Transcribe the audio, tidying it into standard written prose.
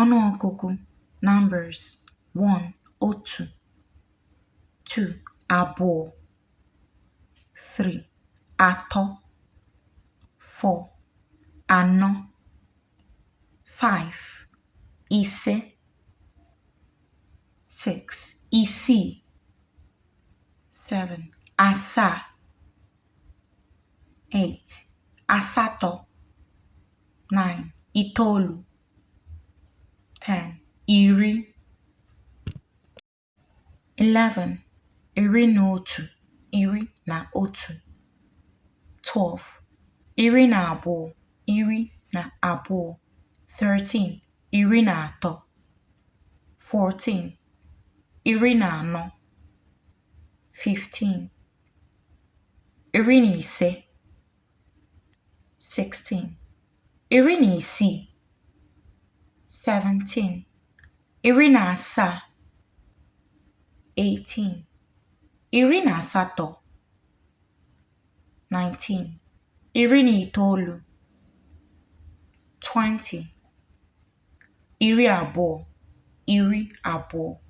Ọnụọgụgụ numbers 1 otu 2 abụọ 3 atọ 4 anọ 5 ise 6 isii 7 asaa 8 asatọ 9 itoolu 10 iri 11 11 12 12 13 13 14 14 15 15 16 16 17 17 18 18 19 19 20 20 20.